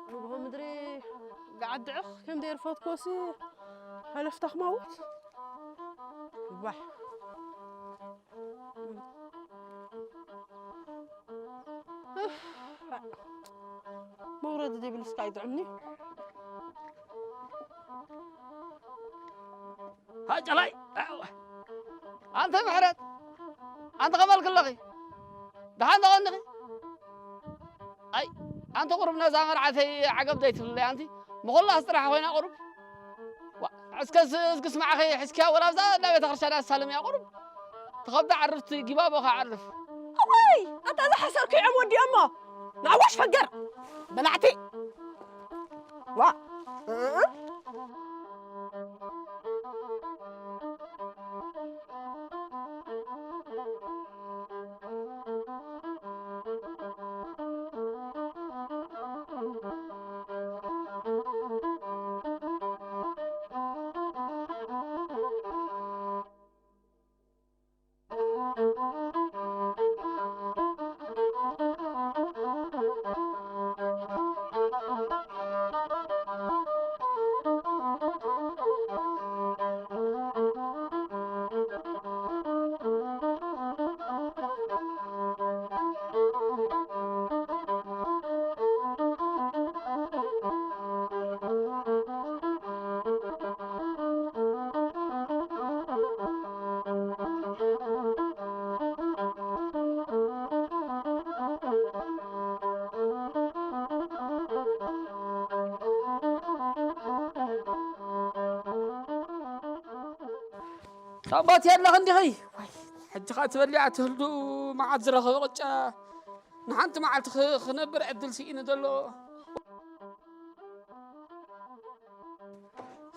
ንግሆ ምድሪ ገዓዲ ዕኽ ከም ደይርፈትኮሲ ሃለፍታ ክማውት። ዋሕ። እፍ፣ መውረዲ ዘይብልስ ካይ ጥዕምኒ። ሃጨላይ! ኣንቲ ምሕረት! ኣንቲ ከመልክ ኣለኺ? ደሓን ዶ ቐኒኺ? ኣይ፣ ኣንቲ ቁሩብ ነዛ መርዓተይ ዓገብ ዘይትብለይ ኣንቲ? ምኹላስ ጥራሕ ኮይና ቁሩብ? ዋ፣ እስከ ስ-፣ እስኪ ስማዕኺ፣ ሕዝኪያ ወላ ኣብዛ እንዳ ቤተ ክርስቲያን ኣሳልምያ ቁሩብ? ትኸብዳ ዓርፍቲ ጊባቦ ከዓርፍ። እዋይ! ኣታ እዛ ሓሰር ኪዖም ወዲኦሞ። ንዓዋሽ ፈገር። በላዕቲ። ዋ። እ-፣ እ-፣ እ-። ሳባት የለኽ እንዲኺ? ዋይ፣ ሕጂ ኸኣ ትበልዕ ትህልዱ መዓት ዝረኸበ ቅጫ ንሓንቲ መዓልቲ ኽ-፣ ክነብር ዕድል ስኢኑ ዘሎ።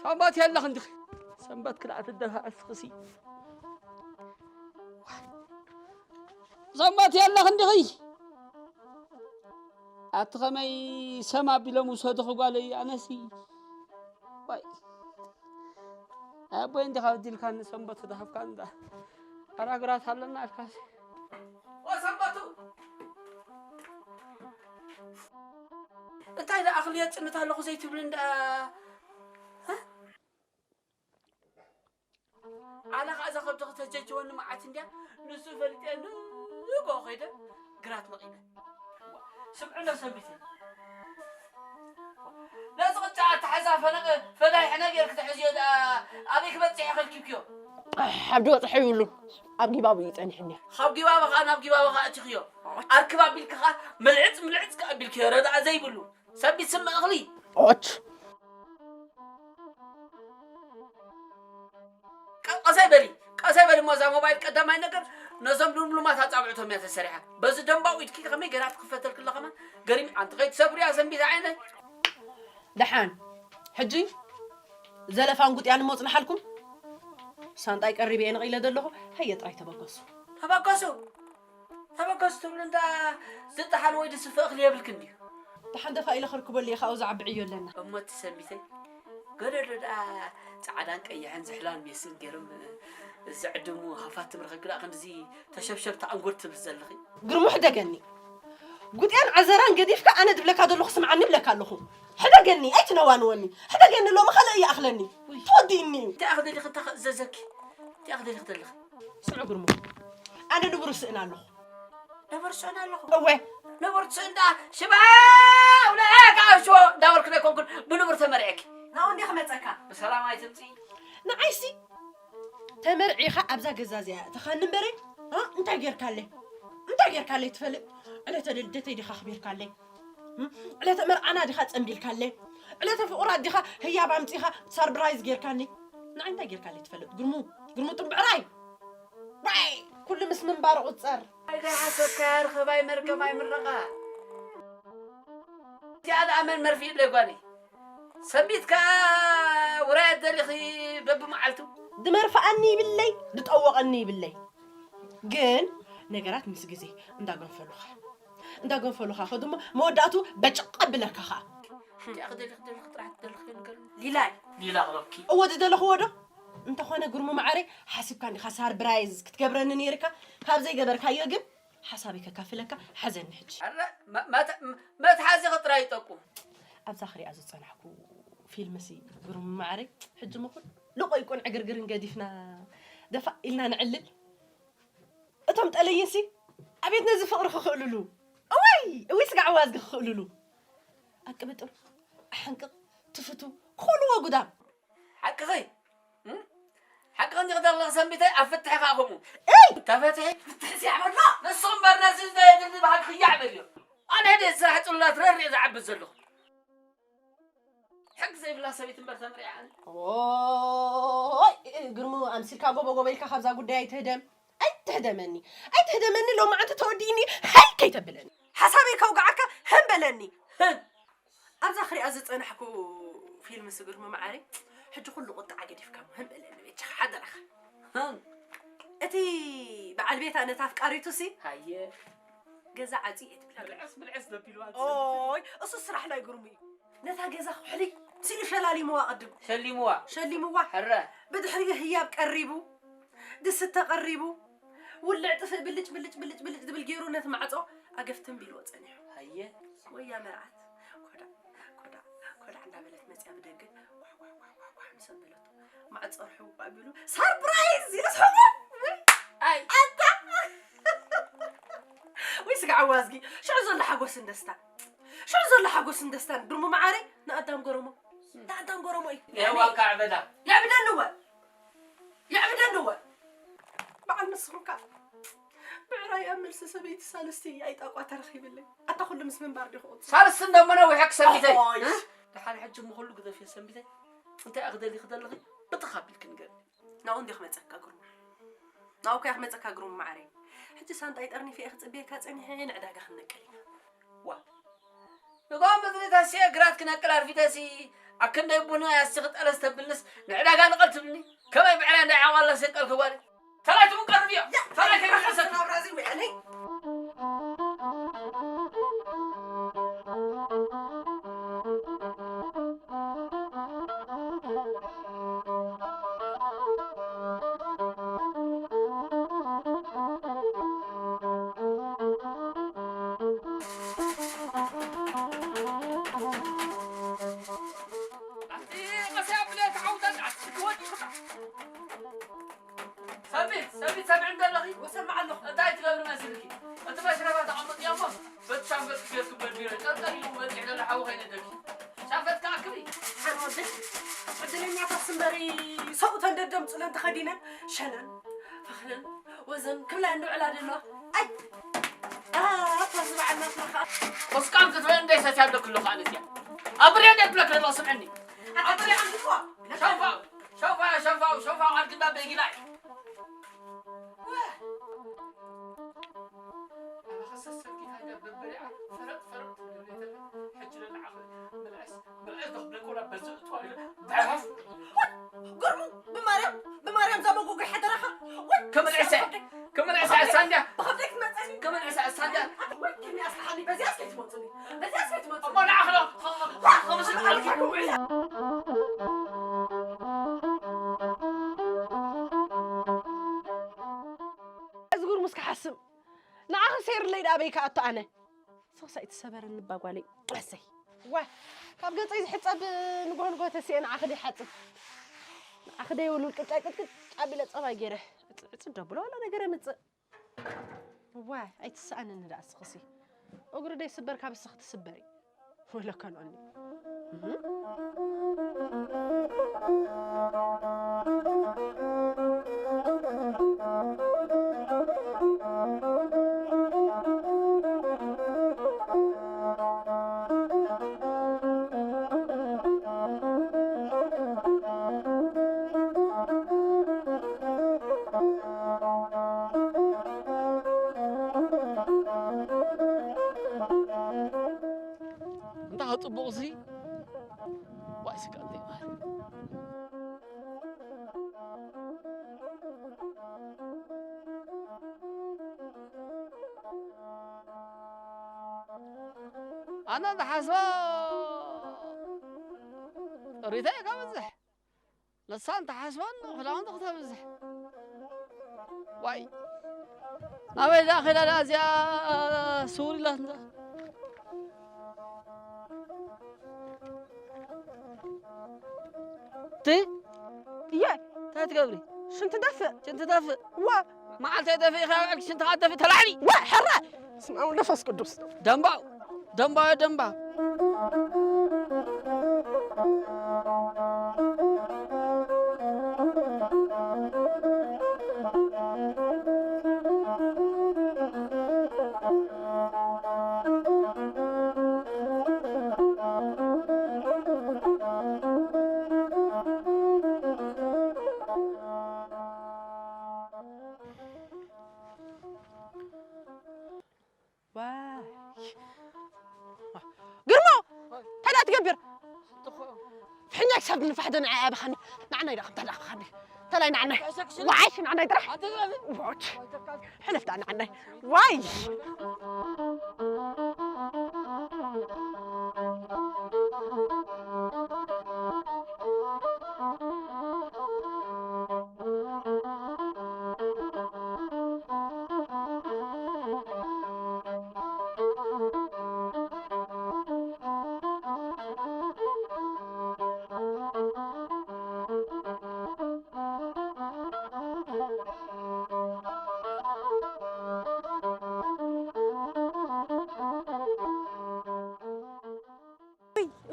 ሰንበት የለኽ እንዲኺ? ሰንበት ክልኣት ደፋ እስኽሲ። ሰንበት የለኽ እንዲኺ? ኣቲ ኸመይ ሰም ኣቢሎም ውሰድኺ ጓለይ ኣነሲ። ዋይ። ኣቦይ እንዲኻ በዲልካኒ ሰንበት ደሃብካ እንዳ። ኣራግራት ኣለና ኣልካሲ። ወሰንበቱ እንታይ ደኣ ኣኽሊ የጽንት ኣለኹ ዘይትብሉ እንዳ ኣነ ኸዓ እዛ ከብዲ ክተጀጅወኒ መዓት እንድያ። ንሱ ፈሊጠ ንጎ ኸይደ ግራት መቒለ። ስምዕሎ ሰንቢት ነዚ ቅጫ ኣተሓዛ ፈነቐ ፈዳይሕ ነገር ክትሕዝዮ ደኣ ኣበይ ክበጽሕ ይኸልኪብክዮ? ኣብ ድበጽሖ ይብሉ ኣብ ጊባቡ እዩ ጸኒሕኒ። ካብ ጊባባ ኸዓ ናብ ጊባባ ኸዓ እቲኽዮ። ኣርክብ ኣቢልኪ ኸዓ ምልዕጽ ምልዕጽ ከኣ ኣቢልክዮ ረድኣ ዘይብሉ። ሰንቢት ስም እኽሊ። ኦች ቀሰይ በሊ ቀሰይ በሊ እሞ እዛ ሞባይል ቀዳማይ ነገር ነዞም ልምሉማት ኣጻብዕቶም እያ ተሰሪሓ። በዚ ደንባው ኢድኪ ከመይ ገይራ ትኽፈተልክላ ከማን ገሪም ኣንቲ ከይትሰብርያ ሰንቢት ዓይነይ። ደሓን ሕጂ ዘለፋን ጉጥያን እሞ ጽንሓልኩም። ሳንጣይ ቀሪበ እየ ነቒለ ዘለኹ። ሃየ ጥራይ ተበገሱ። ተበገሱ ተበገሱ ትብሉ እንዳ ዝጠሓን ወይ ዝስፈ እኽሊ የብልክን ድዩ? ደሓን ደፋ ኢለ ከርክበሉ እየ ካብኡ ዝዓቢ ዕዮ ኣለና። እሞ እቲ ሰንቢተይ ገደዶ ደኣ ጻዕዳን ቀይሕን ዝሕላን ሜስን ገይሮም ዝዕድሙ ሃፋትም ረኺብኪ ደኣ ክንድዚ ተሸብሸብ ተኣንጎድ ትብሊ ዘለኺ? ግርሙ ሕደገኒ። ጉጥያን ዓዘራን ገዲፍካ ኣነ ድብለካ ዘለኹ ስምዓኒ እብለካ ኣለኹ። ሕደገኒ ኣይትነዋንወኒ። ሕደገኒ ሎሚ ካልእ ይኣኽለኒ። ተወዲእኒ እዩ። እንታይ ኣኽደሊ ክታ ዘዘኪ እንታይ ኣኽደሊ ክተልኺ? ስዑ ግርሙ ኣነ ንቡር ስእን ኣለኹ። ነበር ስእን ኣለኹ። እወ ነበር ስእን ደኣ ሽባ ውላ ከኣሾ እንዳበልኩ ኣይኮንኩን ብንቡር ተመሪዕኪ። ናው እንዲያ ክመፀካ። ብሰላም ኣይትምፂ። ንዓይሲ ተመርዒኻ ኣብዛ ገዛ እዚኣ እተኻኒ እምበረ እንታይ ጌርካለይ? እንታይ ጌርካለይ ትፈልጥ? ዕለተ ልደተይ ዲኻ ኣኽቢርካለይ? ዕለተ መርዓና ዲኻ ጸምቢልካለይ? ዕለተ ፍቑራት ዲኻ ህያብ ኣምጺኻ ሳርብራይዝ ጌርካኒ? ንዓይ እንታይ ጌርካለይ ትፈልጥ? ግርሙ ግርሙ ጥንብዕራይ ዋይ ኩሉ ምስ ምንባር ቁጸር። ኣይዳ ሓሰብካያ ርኸባይ መርገም ኣይምረቓ። እቲኣ ደኣ መን መርፊ ይብለይ ጓለይ? ሰንቢት ከኣ ውራያት ደሊኺ በብመዓልቱ። ድመርፍኣኒ ይብለይ ድጠወቐኒ ይብለይ ግን ነገራት ምስ ግዜ እንዳገንፈሉኻ እንዳገንፈሉኻ ከ ድማ መወዳእቱ በጭቕ ኣብለካ ኸኣ። እንታይ ክደሊ ክደሊ ጥራሕ ትደሊ ክደሊ ገሉ። ሊላይ። ሊላ ቅረብኪ። እወ ዝደለኽዎ ዶ? እንተኾነ ግርሙ መዓረይ ሓሲብካ እንዲኻ ሳርብራይዝ ክትገብረኒ ነይርካ ካብ ዘይገበርካዮ ግን ሓሳበይ ከካፍለካ ሓዘኒ ሕጂ። ኣረ መ- መተ- መ- መትሓዚ ክጥራይ ይጠቁ። ኣብዛ ክሪኣ ዝጸናሕኩ ፊልምሲ ግርሙ መዓረይ ሕጂ መኹን ልቆይ ቁን ዕግርግርን ገዲፍና ደፋእ ኢልና ንዕልል እቶም ጠለይንሲ ኣቤት ነዚ ፍቕሪ ክኽእልሉ እወይ እወይ ስጋዕ ዋዝጊ ክኽእልሉ ኣቅብጥር ኣሓንቅቕ ትፍቱ ክኽእልዎ ጉዳም ሓቅኺ ሓቅኺ እንዲኺ ዘለኺ ሰንቢተይ ኣብ ፍትሒ ከዓ ከምኡ እይ ተፈትሒ ፍትሒ ሲያበሎ ንሱ እምበር ነዚ ዘየድሊ ባህል ክያዕ በልዮ ኣነ ሕደ ስራሕ ፅሉላት ረሪእ ዝዓብድ ዘለኹ ሕግ ዘይብላ ሰበይቲ እምበር ተምርያ ኣነ ኦይ ግርሙ ኣምሲልካ ጎቦ ጎቦ ኢልካ ካብዛ ጉዳይ ኣይትህደም ኣይትህደመኒ ኣይትህደመኒ ሎማዓንቲ ተወዲእኒ ሃይ ከይተብለኒ ሓሳበይ ከውግዓካ ህም በለኒ ህም ኣብዛ ክሪኣ ዝፀናሕኩ ፊልም ስግርሚ መዓረይ ሕጂ ኩሉ ቁጥዓ ገዲፍካ ህም በለኒ በጃኻ ሓደራኻ ህም እቲ በዓል ቤታ ነታ ኣፍቃሪቱ ሲ ሃየ ገዛ ዓፂ እየ ትብላ ብልዕስ ብልዕስ ዘቢልዋ ኦይ እሱ ስራሕ ናይ ግርሙ እዩ ነታ ገዛ ኩሕሊ ስኢሉ ሸላሊምዋ ቅድም ሸሊምዋ ሸሊምዋ ሕረ ብድሕሪኡ ህያብ ቀሪቡ ድስተ ቀሪቡ ውልዕ ጥፍእ ብልጭ ብልጭ ብልጭ ብልጭ ዝብል ገይሩ ነቲ ማዕፆ ኣገፍትም ቢልዎ ፀኒሑ ኣየ ወያ መርዓት ኮዳ ኮዳ ኮዳ እንዳበለት መፅያ ብደገ ኳሕ ኳሕ ኳሕ ኳሕ ኳሕ ምስ ኣበለቶ ማዕፆ ርሕው ኣቢሉ ሳርፕራይዝ ኢሉ ስሕቡ ኣይ ኣታ ወይ ስጋ ዓዋዝጊ ሽዑ ዘሎ ሓጎስን ደስታን ሽዑ ዘሎ ሓጎስን ደስታን ግርሙ መዓረይ ንኣዳም ገረሞ ንኣዳም ገረሞ እዩ ናይ ዋካ ዕበዳ የዕብደኒ እወ የዕብደኒ እወ በዓል ንስኹም ከዓ ብዕራይ ኣብ መልሲ ሰበይቲ ሳልስቲ ኣይጣቋ ተረኺብለይ ኣታ ኩሉ ምስ ምንባር ዲኹ ቅፅል ሳልስቲ እንደሞ ነዊሐ ክሰንቢተይ ኦይ። እ? ደሓን ሕጂ ምኹሉ ግደፍዮ ሰንቢተይ እንታይ እኽደሊ ክደለኺ ብጥኻ ኣቢልኪ ንገርኒ ናብኡ እንዲ ክመፀካ ግርሙ ናብኡ ከያ ክመፀካ ግርሙ ማዕረይ ሕጂ ሳንጣይ ጠርኒፈ እየ ክፅበየካ ፀኒሐ ንዕዳጋ ክንነቅል ኢና ዋ ንጎም ምድሪ ተሲኤ ግራት ክነቅል ኣርፊደሲ ኣክንደይ ቡን ኣስቲ ክጠለስ ተብልንስ ንዕዳጋ ንቐል ትብልኒ ከመይ ብዕራይ እንዳይ ዓዋላ ሰቀል ክጓል ተላይ ትምቀር ድዮ ተላይ ከይመለሰት ናብራዚ ውዕለይ ሰቢት፣ ሰቢት፣ ሰምዕኒ ዘለኺ? ወሰምዕ ኣለኹ። እንታይ ትገብሪ መሲልኪ? እቲ መሽረፋ ተቐምጥዮ እሞ፣ በቲ ሻንፈጥ ጌርኪ በድሚረ፣ ጠርጠር ኢሉ በፂሕ ዘሎ ሓዊ ከይነደኪ። ሻንፈጥ ከኣክብሪ። ሓን ወደይ፣ ዕድለኛታት እምበሪ፣ ሰብኡተን ደደምፅለን ተኸዲነን፣ ሸነን፣ ፈኽረን፣ ወዘን ክብላ እንድውዕላ ደለዋ። ኣይ! ኣታ ዝበዓል ናትና ኸኣ። ወስቃም ክትበል እንደይ ሰትያ ኣለኩ ኣለኹ ኣነ እዚኣ። ኣብርያ እንደ ትብለክ ዘለኹ ስምዕኒ። ኣታ ኣብርያ ትብለክ ኣለኹ። ሸፋው፣ ሸፋው፣ ሸፋው፣ ሸፋው ዓድና በጊና እዩ። ወ! ኣባኸ ሰሰኪት ሃገር በበሊዓ ፈረጥ ፈረጥ ትብል የለ። ሕጂ ለለዓኹ ምልዕስ፣ ምልዕስ ዶ ክብለኩ ናብ በዚ እትዋ ኢለ። ግርሙ፣ ብማርያም፣ ብማርያም እዛ መጎጎይ ሓደራኻ። ወይ፣ ክምልዕሰ፣ ክምልዕሰ፣ ኣሳንድያ። ብኸብደይ ክትመጸኒ። ክምልዕሰ፣ ኣሳንድያ። ወይ፣ ከመይ ኣስልሓኒ፣ በዚኣስ ከይትመጹኒ፣ በዚኣስ ከይትመጹኒ። እሞ ንዓኽ ዶ፣ ኸ-፣ ኸ-፣ ኸ-፣ ከምስል ኣልካ ክውዒል። እዚ ጉርሙስ ክሓስም፣ ንዓኺ ሰይርለይ ደኣ በይ ክኣቱ ኣነ። ንስኽስ ኣይትሰበረኒ እባ ጓለይ። እሰይ። ዋይ፣ ካብ ገጸይ ዝሕጸብ ንግሆ ንግሆ ተሲኤ ንዓኺ ደይሓጽብ። ንዓኺ ደይውልውል ቅጫይ ቅጥቅጭ ኣቢለ ጸባይ ገይረ። ዕጽ-፣ ዕጽ ደብሎ ዋላ ነገር የምጽእ። ዋይ፣ ኣይትሰኣነኒ ደኣ ንስኽሲ። እግሩ ደይስበር ካብ ንስኺ ትስበሪ። ወለ ካልኦኒ። እንታይ ጽቡቕ ሲ? ዋይ ስጋ እንተ ይበሃል። ኣነ ዝሓስቦ ጥሪተይ እየ ከብዝሕ። ንሳ እንተሓስባን ክዳውንቲ ክተብዝሕ። ዋይ። ኣበይ ደኣ ኸይዳ ደኣ እዚኣ ስውር ኢላት እንዳ። ቲ? እየ። እንታይ ትገብሪ? ሽንቲ ደፍእ። ሽንቲ ደፍእ? እወ። መዓልቲ ደፊእኻ ውዕልኪ ሽንቲ ክትደፍኢ ተላዕሊ። ወ፣ ሕረ! በስመ አብ ወመንፈስ ቅዱስ። ደምባው፣ ደምባው፣ ደምባው። ዋይ። ግርሞ! እንታይ ደኣ ትገብር? ፍሕኛ ክሳብ ንፋሕ ዶ ንዓይ ኣበኻኒ? ንዓናይ ደኣ ከምታ ደኣ ኣበኻኒ። ተላይ ንዓናይ። ዋይ፣ ንዓናይ ጥራሕ። ዋይ። ሕለፍ ደኣ ንዓናይ። ዋይ።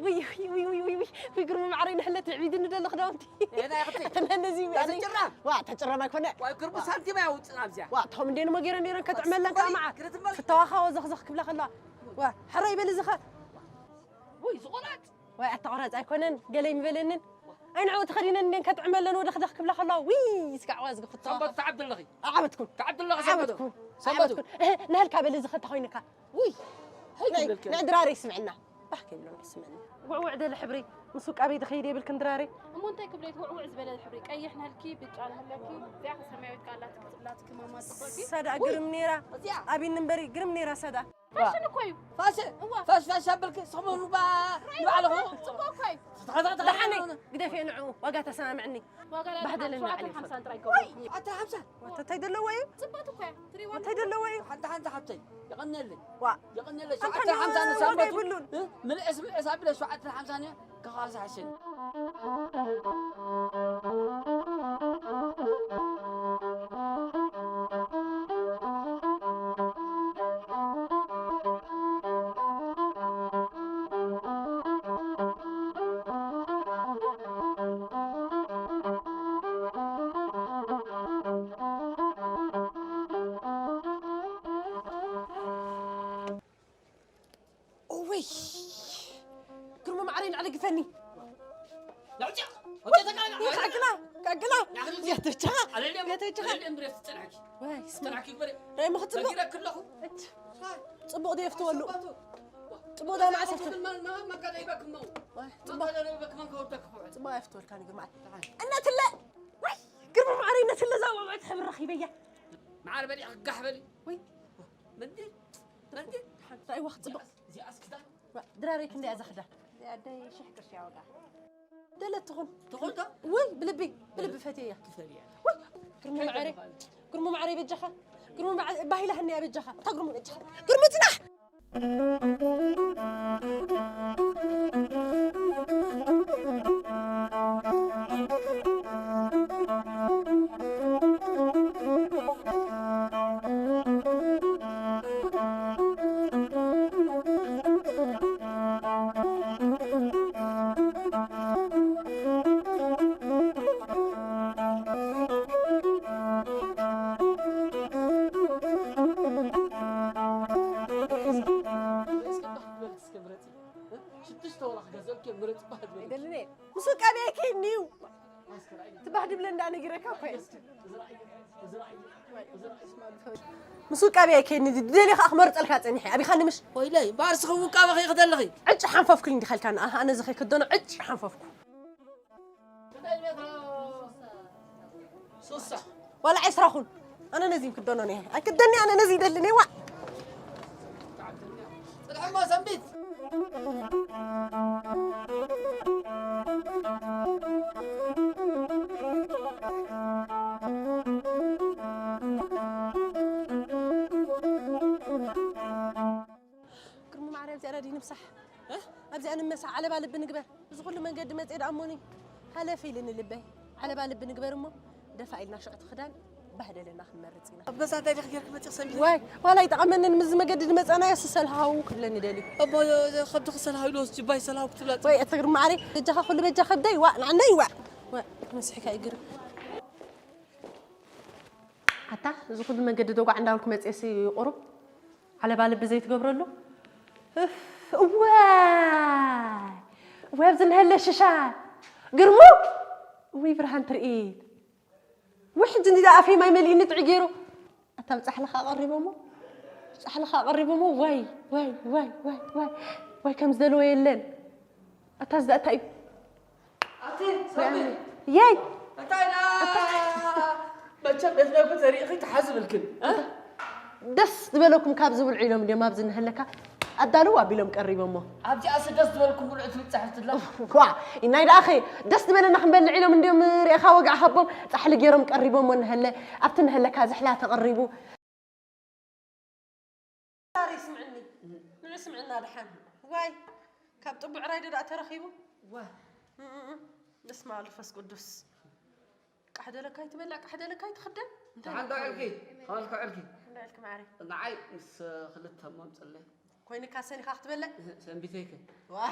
ውይ፣ ውይ፣ ውይ፣ ግርሙ ማዕረይ ንሕለ ትዕቢድኒ ደሎ ክዳውንቲ። ኤና ይኽቲ። ተነነዚ እዛ ኣነ ጭራም። ዋ፣ ተጭራም ኣይኮነ። ዋይ፣ ግርሙ ሳንቲም ኣየውፅእን ኣብዚኣ። ዋ፣ እቶም እንዴ ንሞ ገይረ ነይረን ከጥዕመለን ከዓ መዓት። ክትመል- ፍተዋኻ ወዘኽዘኽ ክብላ ከለዋ። ዋ፣ ሕራይ በል ዝኸ። ውይ፣ ዝቑረፅ። ዋይ፣ ኣታ ቁራፅ ኣይኮነን፣ ገለ ይምበለንን። ኣይ፣ ንዕኡ ተኸዲነን እንዴን ከጥዕመለን ወደኽደኽ ክብላ ከለዋ። ውይ፣ ስጋዕ ዋ ዝግፍተዋኻ። ሰንበቱ ትዓብዲ ኣለኺ። ዓበትኩ። ትዓብዲ ኣለኺ ሰንበቱ። ዓበትኩ። ሰንበቱ። ዓበትኩ። እህ፣ ንህልካ በል ዝኸ ተኾይንካ። ውይ፣ ናይ፣ ክብለልኪ ናይ ድራረይ ስምዕና። ባህ ከይብሎ ይስምዕኒ። ውዕውዕ ደለ ሕብሪ፣ ምስ ውቃበይ ድኸይድ የብልክን ድራረይ። እሞ እንታይ ክብለይ፣ ውዕውዕ ዝበለ ሕብሪ፣ ቀይሕ ንህልኪ፣ ብጫ ንህለኪ፣ እዚኣ ሰማያዊት ከኣ ኣላትኪ፣ ጽላትኪ፣ ማማ፣ ጽቡቕኪ። ሳዳ ውይ፣ ግርም ነይራ። እዚኣ። ኣቢኒ እምበሪ፣ ግርም ነይራ ሳዳ። ፋሽን እኮ እዩ። ፋሽን? እዋ። ፋሽ፣ ፋሽ ኣበልኪ፣ ስኹም ንባ-፣ ንባዕልኹ። ጽቡቕ እኮ እዩ። ተኸ-፣ ተኸ-፣ ተኸ-፣ ደሓነይ፣ ግደፍዮ ንዕኡ፣ ዋጋ ተሰማምዕኒ። ዋጋ ላይ ባህ ደለና ሸውዓተን ዓሊ ሓምሳን ጥራይ ይገብሩ። ወይ፣ ኣታ ሓምሳ። ወተታይ ዘለዎ እዩ? ጽቡቕ እኮ እያ። ትሪእዋ ወተታይ ኣለኹ። ዘለዎ እዩ? ሓንቲ፣ ሓንቲ ሓብተይ፣ የቐንየለይ። ዋ። የቐንየለይ፣ ኣታ ሸውዓተን ሓምሳን ዋጋ ንሳምበቱ። የብሉን። እ? ምልዕስ፣ ምልዕስ ኣቢለ ሸውዓተን ሓምሳን እየ፣ ከኻሳ ሓሸን። ቀቅላ፣ ቀቅላ። የተቻ፣ የተቻ። ወይ፣ ስማ። ራይ መኽጽቦ። ጽቡቕ ዶ የፍትወሉ? ጽቡቕ ዶ መዓስ የፍትወሉ? ወይ፣ ጽቡቕ። ጽቡቕ የፍትወልካ ንግርማ። እነትለ፣ ወይ፣ ግርማ ማዕረይ እነትለ ዛዋ ማለት ሕብሪ ረኺበያ። መዓር በሊዕ ክጋሕ በሊ። ወይ። መንዲ፣ መንዲ። ራይዋ ጽቡቕ። እዚኣ እስክታ። ድራረይ ክንደይ እያ እዛ ክዳን? እዚኣ ኣደይ ሽሕ ቅርሺ እያ ዋጋ። ደለት ትኹን። ትኹን ዶ? ውይ፣ ብልቢ፣ ብልቢ ፈትየያ። ትፈልያ። ውይ፣ ግርሙ መዓረይ፣ ግርሙ መዓረይ በጃኻ። ግርሙ መዓ-፣ ባሂላ ህንያ በጃኻ። እታ ግርሙ በጃኻ። ግርሙ ጽናሕ! ሽዱሽተ ወርሒ ገዘእኪ ምረጽ ባህል በል። ኣይደልን እየ። ምስ ውቃብያ ይከይድኒ እዩ። ትባህ ድብለ እንዳ ነጊረካ እኮ እየ። ምስ ውቃብያ ይከይድኒ፣ ድደልዮ ከዓ ክመርጸልካ ጸኒሐ። ኣቢኻኒ ምሽ? ወይለይ፣ ባርሲ ክውቃበኺ ክደለኺ። ዕጭ ሓንፈፍኩልኝ እንዲኻ ኢልካኒ። ኣህ፣ ኣነ እዚ ከይክደኖ ዕጭ ሓንፈፍኩ። ሱሳ። ዋላ ዒስራ ኩን። ኣነ ነዚ ክደኖ ነይ። ኣይክደኒ፣ ኣነ ነዚ ይደሊ ነይ፣ ዋ። ጽንሕሞ ሰንቢት። ግርሙ ማዕረ ኣብዚኣ ዳዲ ንምሳሕ። እ? ኣብዚኣ ንምሳሕ፣ ዓለባ ልቢ ንግበር። እዚ ኩሉ መንገዲ መጽኤ ደኣ እሞኒ። ሃለፍ ኢልኒ ልበይ። ዓለባ ልቢ ንግበር እሞ፣ ደፋ ኢልና ሽዑ እቲ ክዳን ባህደለና ክንመርጽ ኢና። ኣብ ገዛ እንታይ ዲኺ ጌርኪ መጺኺ ሰንቢት? ዋይ፣ ዋላ ኣይጠቐመንን ምስዚ መገዲ ዝመጻናዮ፣ እሱ ሰልሃው ክብለኒ ደልዩ። እሞ ከብድኺ ሰልሃው ኢሉ ወስጂ፣ ባይ ሰልሃው ክትብላ ወይ፣ እቲ ግርማ ዓሪ፣ በጃኻ ኩሉ በጃ ከብደይ፣ ዋእ፣ ንዓነይ፣ ዋእ። ዋእ፣ መስሒካ ይግርም። ኣታ፣ እዚ ኩሉ መገዲ ደጓዕ እንዳበልኩ መጽኤሲ ቁሩብ ዓለባ ልቢ ዘይትገብረሉ? እፍ፣ እዋይ! እዋይ፣ ኣብዚ እንሀለ ሽሻ! ግርሙ! እውይ፣ ብርሃን ትርኢት! ውይ፣ ሕጂ እንዲዳ ኣፈይ ማይ መሊእኒ ጥዑይ ገይሩ። ኣታ፣ ብጻሕልኻ ኣቐሪቦሞ? ብጻሕልኻ ኣቐሪቦሞ? ዋይ፣ ዋይ፣ ዋይ፣ ዋይ፣ ዋይ! ዋይ፣ ከም ዝደለዎ የለን። ኣታ፣ እዚ ደኣ እንታይ እዩ? ኣቲ፣ ሰብሪ። የይ! እንታይ ደኣ? መቸም ቤት መግቢ ተሪእኺ ተሓዝብልክን፣ እ? ደስ ዝበለኩም ካብ ዝብልዑ ኢሎም እንድዮም ኣብዚ እንሀለካ ኣዳልው ኣቢሎም ቀሪቦሞ። ኣብዚኣስ ደስ ዝበልኩም ብልዑ ትብል ጻሕፍቲ ኣላ። ዋ፣ ኢናይ ደኣኸ ደስ ዝበለና ክንበልዕ ኢሎም እንድዮም ርኤኻ ወግዓ ሃቦም ጻሕሊ ገይሮም ቀሪቦሞ እንሀለ፣ ኣብቲ እንሀለካ ዝሕላ ተቐሪቡ። ዛሪ ስምዕኒ። ንዑ ስምዕና ደሓን። ዋይ፣ ካብ ጥቡዕ ራይ ዶ ደኣ ተረኺቡ? ዋ። እም፣ እም፣ እም። በስመ ኣብ መንፈስ ቅዱስ። ቃሕ ደለካ ይትበልዕ፣ ቃሕ ደለካ ይትኽደን። እንታይ ደሓን ዶ ኢልካ? ዕልኪ? ኸልኪ ዕልኪ? እንታይ ኢልኪ ማዕረ? ንዓይ ምስ ክልተ እሞ ኣምፅለይ። ኮይንካ ሰኒኻ ክትበልዕ? እህ፣ ሰንቢተይከ? ዋይ።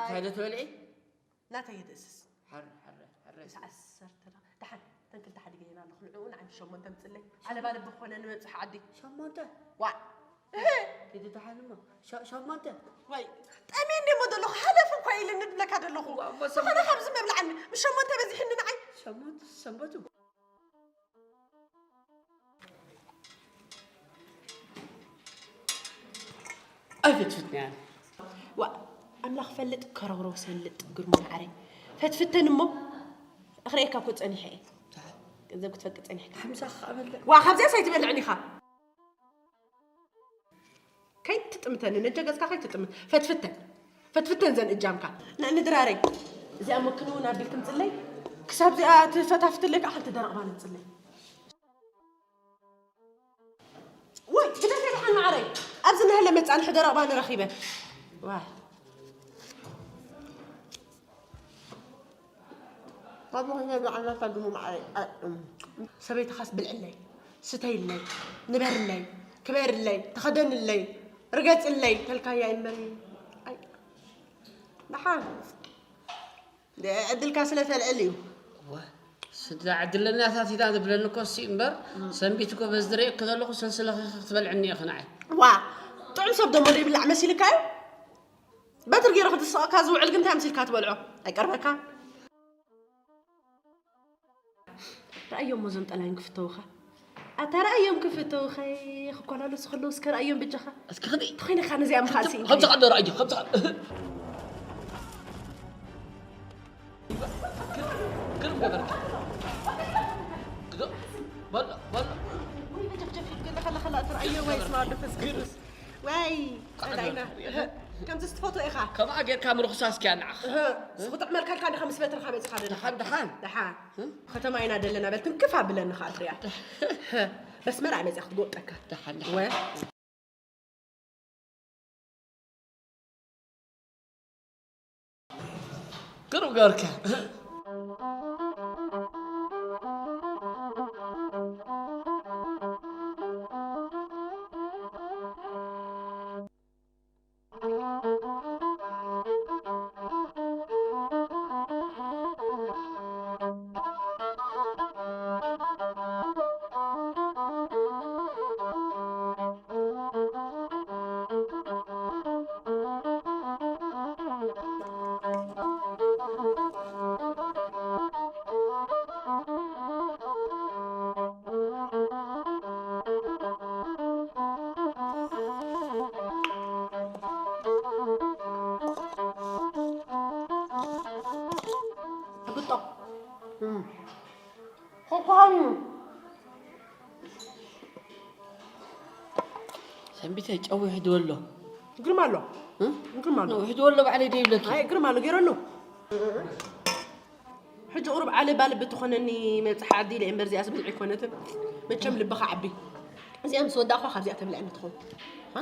እንታይ ዶ ትበልዒ? ናተይ ይድእስስ። ሓረ፣ ሓረ፣ ሓረ። ምስ ዓሰርተ ዳ-፣ ደሓን፣ ተን ክልተ ሓዲገ እየን ኣለኹ። ንዕኡ ንዓይ ሸሞንተ ምጽለይ። ዓለባ ልቢ ክኾነ ንመብጽሒ ዓዲ። ሸሞንተ? ዋዕ። እህ። ኪዲ ደሓን እሞ። ሸ-፣ ሸሞንተ? ወይ፣ ጠምየ እንደ እሞ ዘለኹ፣ ሃለፍ እኳ ኢለ ንድብለካ ዘለኹ። ዋ፣ እሞ ዝኾነ ሸሞንተ? ካብዚ መብልዓኒ። ምስ ሸሞንተ በዚሕኒ ንዓይ። ሸሞንተ ሰንበቱ። ኣይፈትፍትንያን። ዋ፣ ኣምላኽ ፈልጥ፣ ከረውረው ሰልጥ፣ ግርሞ መዓረይ። ፈትፍተን እሞ፣ ኣኽሪኤካ እኮ ጸኒሐ እየ። ገንዘብ ክትፈቅድ ጸኒሕካ። ሓምሳ ክኣ በልዕ። ዋ፣ ካብዚኣስ ኣይትበልዕን ኢኻ። ከይትጥምተኒ፣ ነጀ ገጽካ ከይትጥምት። ፈትፍተን። ፈትፍተን ዘን እጃምካ። ን-፣ ንድራረይ። እዚኣ መክን እውን ኣቢልኪ ምጽለይ። ክሳብ እዚኣ ትፈታፍትለይ ከዓ ሓንቲ ደረቕ ባን ምጽለይ። ወይ፣ ግደፈ ደሓን መዓረይ። ኣብዚ ንህለ መጻንሒ ደረቕ ባኒ ረኺበ። ዋይ። ካብ ምኽንያት ዝዓይነታ ድሙ መዓረይ። ኣይ፣ እም። ሰበይትኻስ ብልዕለይ፣ ስተይለይ፣ ንበርለይ፣ ክበርለይ፣ ተኸደንለይ፣ ርገጽለይ ተልካያ እምበሪ። ኣይ፣ ደሓን። ዕድልካ ስለ ተልዕል እዩ። እወ፣ ስድራ ዕድለኛታት ኢና ንብለኒ እኮ እሲ እምበር፣ እም። ሰንቢት እኮ በዚ ዝርእየኪ ዘለኹ ሰንስለኺ ክትበልዕኒ ኢኺ ንዓይ። ዋ፣ ጥዑም ሰብ ደሞ ዘይብላዕ መሲልካ እዩ? በትሪ ገይሩ ክትስቐካ ዝውዕል ግን እንታይ ኣምሲልካ ትበልዖ? ኣይቀርበካ። ረኣዮም እዞም ጠላይን ክፍተውኻ። ኣታ ረኣዮም ክፍተውኻ፣ ክኮላለሱ ከለዉ እስከ ረኣዮም ብጃኻ። እስኪ ክንደይ? ተኾይንኻ ነዚኣ ምኻልሲ። ከምዚ ኸዶ ረኣዮ፣ ከምዚ ኸዶ። ግርም ገበርካ። ግዶ፣ በሎ፣ በሎ። ወይ በጀፍጀፍ ይብል ከለኻ፣ ከላ፣ ከላ፣ ኣታ ረኣዮ ወይ ስማ ወዲ ፈስ ቅዱስ። ዋይ፣ ጸላኢና። ከምዚ ስትፈትዎ ኢኻ። ከምኣ ጌርካ ምርኹሳ እስኪ ኣንዓኻ። እህ፣ ስኹ ጥዕመልካ ኢልካ እንዲኻ ምስ በትርኻ መጺኻ ደለኻ። ደሓን፣ ደሓን። ደሓን። እህ? ከተማ ኢና ደለና በል ትንክፍ ኣብለኒ ኸኣ ትሪኣ። እህ፣ በስመራ መጺኣ ክትጎብጠካ። ደሓን፣ ደሓን። ወ- ግሩም ገርካ። ሕብጦ። እም። ኮኮሃኒ። ሰንቢተ ጨው ይሕድወሎ። ግርማ ኣሎ። እም? ግርማ ኣሎ። ነው ይሕድወሎ ባዕለይ ደይብለኪ። ኣይ፣ ግርማ ኣሎ፣ ገይረሉ። ሕጂ ቁሩብ ዓለባ ልቢ ትኾነኒ መብጽሓ ዓዲ ኢለ እምበር እዚኣስ ብልዒ ኣይኮነትን። መቸም ልብኻ ዓቢ። እዚኣ ምስ ወዳእኳ ካብዚኣ ተብልዐኒ ትኸውን። ሃ?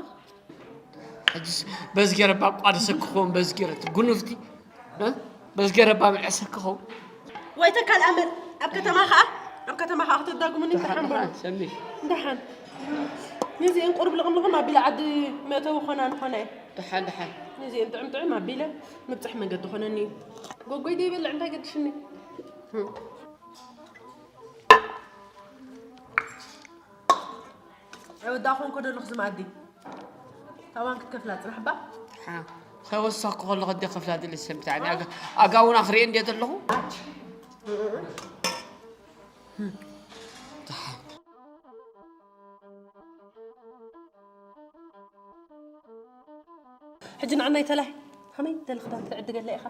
ሕጅስ በዝጌረ ባቋ ደሰክኸውን በዝጌረ ትጉኑፍቲ። እ? በዝጌረ ባምዐ ሰክኸውን። ወይ ተካል ኣመል ኣብ ከተማ ኸኣ፣ ኣብ ከተማ ኸኣ ክትዳጉሙኒ ደሓን፣ ደሓን በሉ። ደሓን፣ ሰሚ። ደሓን። ነዚአን ቁሩብ ልቕምልቕም ኣቢለ ዓዲ መእተዊ ኾና ንኾና እየ። ደሓን፣ ደሓን። ነዚአን ጥዕም ጥዕም ኣቢለ ምብጽሕ መንገዲ ኾነኒ እዩ። ጎጎይ ደይበልዕ እንታይ ገድሽኒ? ኣይወዳእኹን ኮ ደለኹ ዝመኣዲ። ታዋን ክትከፍላ ጽናሕባ። ሓ፣ ሰወሳ ክኸሎ ከዲ ከፍላ ድልስ ሰምታ። ኣጋ-፣ ኣጋውና ክሪኤ እንዴ ዘለኹ? ሕጂ ንዓናይ ተላይ፣ ከመይ ደሊ ክዳን ትዕድገለ ኢኻ?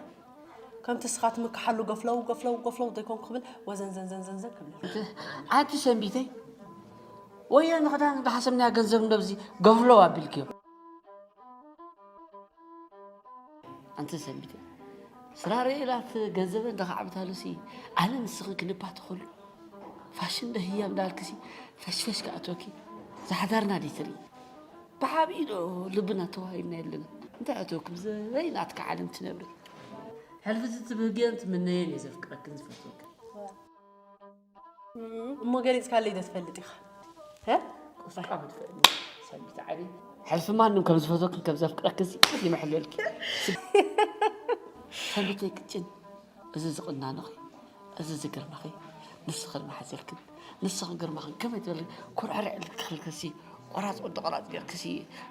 ከምቲ እስኻ ትምክሓሉ ገፍለው፣ ገፍለው፣ ገፍለው ዘይኮንኩ ክብል፣ ወዘን ዘን ዘን ዘን ዘን ክብለልካ። ኣቲ ሰንቢተይ፣ ወዮ ንኽዳን ዝሓሰብናዮ ገንዘብ እንደብዚ ገፍለው ኣቢልክዮ። ኣንቲ ሰንቢተይ፣ ስራሬ ኢላት ገንዘበን ደኻዕብታሉሲ፣ ኣነ ንስኽን ክንባተኸሉ። ፋሽን ዶ ህያብ እንዳልክሲ ፈሽፈሽ ክኣትወኪ ዝሓዳርና ዲትሪ ብዓብዪ ዶ ልብና ተዋሂብና የለና። እንታይ ኣትወኪ ብዘይ ናትካ ዓለም ትነብሪ? ሕልፊ እዚ ትብህግዮን ትምነዮን እየ ዘፍቅረክን ዝፈትወክን። እሞ ገሊጽካለይ ዶ ትፈልጥ ኢኻ? ሀ? ቁስቋም ትፈልጥ ሰንቢት ዓቢ። ሕልፊ ማንም ከም ዝፈትወክን ከም ዘፍቅረክን ሲ ይምሕለልኪ። ሰንቢተይ ቅጭን። እዚ ዝቕናኖኺ፣ እዚ ዝግርመኺ፣ ንስኽን መሓዘልክን፣ ንስኽን ግርመኽን ከመይ ትበሊ ኩርዕርዕ ኢልኪ ክልክሲ፣ ቆራጽ ወዲ ቆራጽ ጌርክሲ፣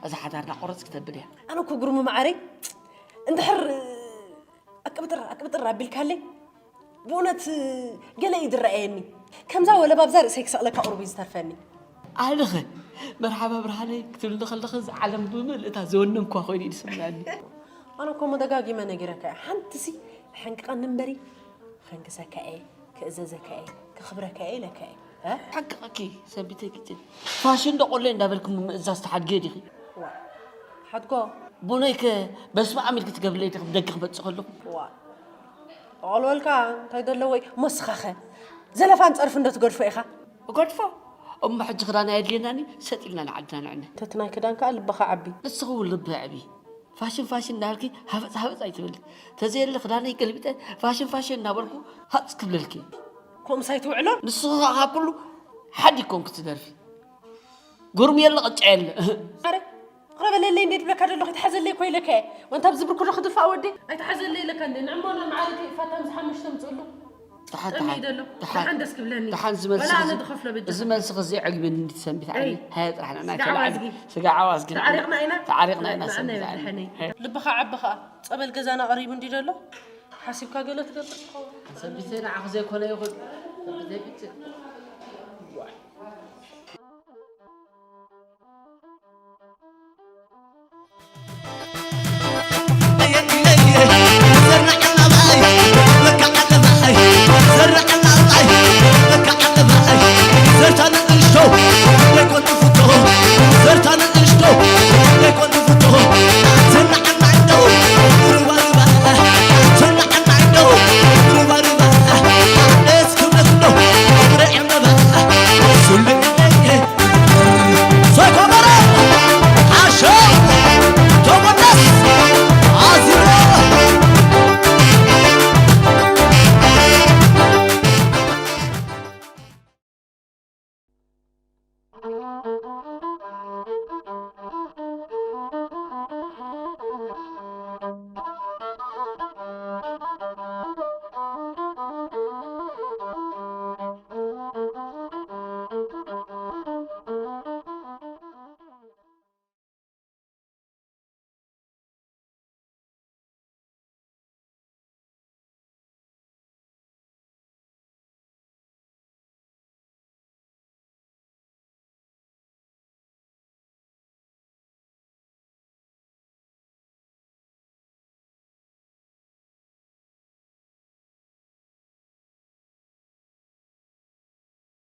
እዛ ሓዳርና ቁርጽ ክተብል እያ። ኣነ እኮ ግርሙ መዓረይ፣ እንድሕር ኣቅብጥር ኣቅብጥር ኣቢልካለይ፣ ብእውነት ገለ እዩ ዝረኣየኒ። ከምዛ ወለባ ኣብዛ ርእሰይ ክሰቕለካ ቁሩብ እዩ ዝተርፈኒ። ኣነኸ መርሓባ ብርሃነይ ክትብልኒ ከለኺ፣ እዚ ዓለም ብምልእታ ዘወነንኳ ኮይኑ እዩ ዝስምዓኒ። ኣነ እኮ እሞ ደጋጊመ ነጊረካ እየ። ሓንትሲ ሕንቅቐኒ እምበሪ፣ ከንግሰካ እየ፣ ክእዘዘካ እየ፣ ከኽብረካ እየ ኢለካ እየ። እ? ሓቅኺ ሰንቢተይ ግጭን። ፋሽን ዶ ቆለ እንዳበልኪ ምምእዛዝ ትሓድጊ ዲኺ? ዋ፣ ሓድጎ። ቡነይከ በስመ ኣብ ኢልኪ ትገብርለይ ዲኺ ብደገ ክመጽእ ከለኹ? ዋ፣ ኣቐልበልካ እንታይ ዘለዎይ? ሞስኻኸ ዘለፋን ጸርፍን ዶ ትገድፎ ኢኻ? እገድፎ። እሞ ሕጂ ክዳን ኣየድልየናኒ፣ ሰጥ ኢልና ንዓድና ንዕነ። ተቲ ናይ ክዳን ከኣ ልብኻ ዓቢ። ንስኺ እውን ልቢ ኣዕቢ። ፋሽን ፋሽን እናበልኪ ሃበጽ ሃበጽ ኣይትበሊ። ተዘየለ ክዳነይ ገልቢጠ ፋሽን ፋሽን እናበልኩ ሃጽ ክብለልኪ። ከምኡስ ኣይትውዕሎን? ንስኺ ኸኣ ካብ ኩሉ ሓዲ ኮንኪ ትደርፊ። ግሩም የለ ቅጫ የለ። ኣረ፣ ቅረበለለይ እንዴ ትብለካ ዘለኹ፣ ኣይትሓዘለይ እኮ ኢለካ እየ። ወንታ ኣብዚ ብርኩ ዶ ክድፋእ ወዲ? ኣይትሓዘለይ ኢለካ እንዴ? ንዕሞ ንመዓረቲ ፋታ ምስ ሓሙሽተ ምጽእሉ። ደሓን፣ ጥሚ ደሎ። ደሓን ደስ ክብለኒ። ደሓን ዝመልሲ ወላ ኣነ እዚ ዝኸፍሎ በጃ። እዚ መልሲ ክዚ ዕግብን እንዲት ሰንቢት ኣይ። ዓይኒ። ሃየ ጥራሕ ንዕና ስጋ ከልዓል። ዓዋዝጊ። ስጋ ዓዋዝጊ። ተዓሪቕና ኢና? ተዓሪቕና ኢና ንዕና ሰንቢት ንዕና ዓይኒ። ተሓኔ። ልብኻ ዓቢ ኸኣ። ጸበል ገዛና ቀሪቡ እንዲ ደሎ? ሓሲብካ ገለ ትገብር ትኸውን። ሰንቢተይ ንዓኹ ዘይኮነ ይኹን። ሰንቢተይ ግጭት።